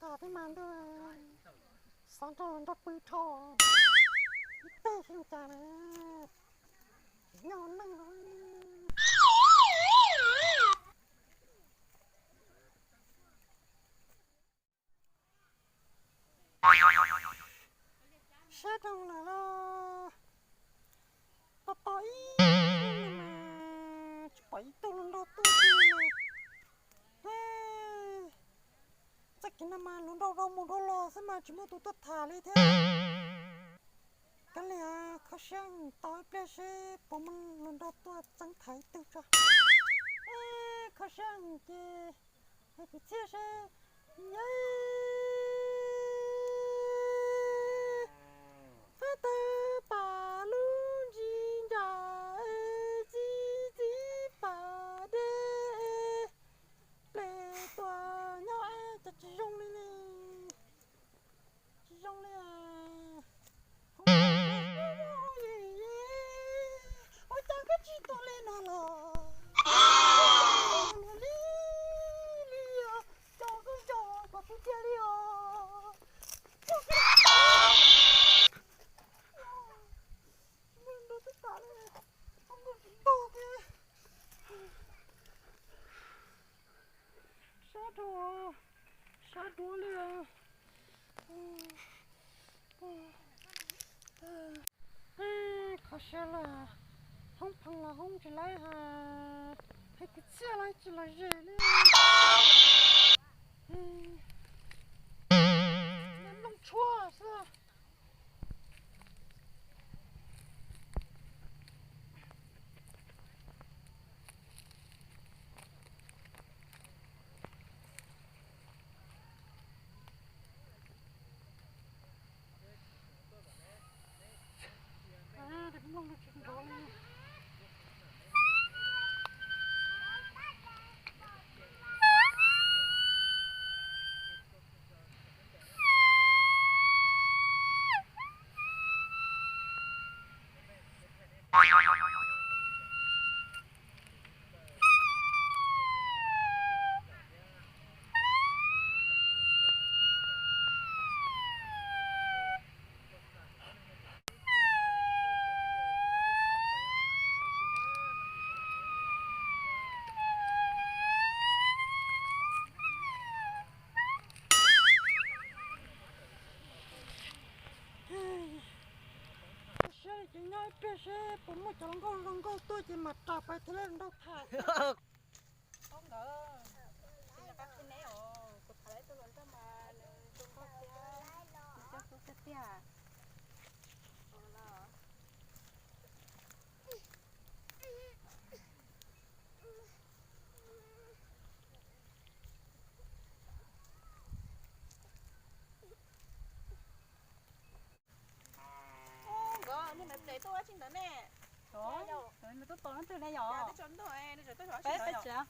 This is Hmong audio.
Tib mas ntuj, xav nrog luag nrog pw dhau ib teg xwb cas na, tsis nyob neej. Sab rau lawm los tos tos ib, tsis pom ib tug hluas nraug tuaj li na. Txoj kev no mas hluas nraug dhau mus dhau los xwb mas tsis muaj tus tuaj tham li thiab. Kav liam kho siab tos ib pliag seb puas muaj hluas nraug tuaj txeeb tham ib tug tso. Kho siab ces hais kwv txhiaj seb, yawg, fab tawg pam lub ntsis ntsam, txi txiv pam dej, ples tuaj nyob es cas tsis zoo li ne. Tsis zoo li. Ua cas koj tsis tuaj li no los? Li li os, cov koj cov koj tsis tiag li os. Sab rau, sab duav li. Kho siab lawm, hoob pheej los hoob tsis laib, hais kwv txhiaj los tsis los ze li. Nplooj tshuab xwb. Siab li ces nyob ib pliag seb puas muaj cov hluas nkauj hluas nkauj tuaj ces mam rais pais thiab lawm nraug tham. Nkawd, tsis nco qab qhia neb os, kuv tham lawv tus hluas nraug mas nws zoo nkauj thiab, nws coj tub tiag tiag. Nkawd, niag ntawd pem tuaj ua tsi ntawd ne? Nws tuaj tos leej twg ne yom? Peb, peb tsev.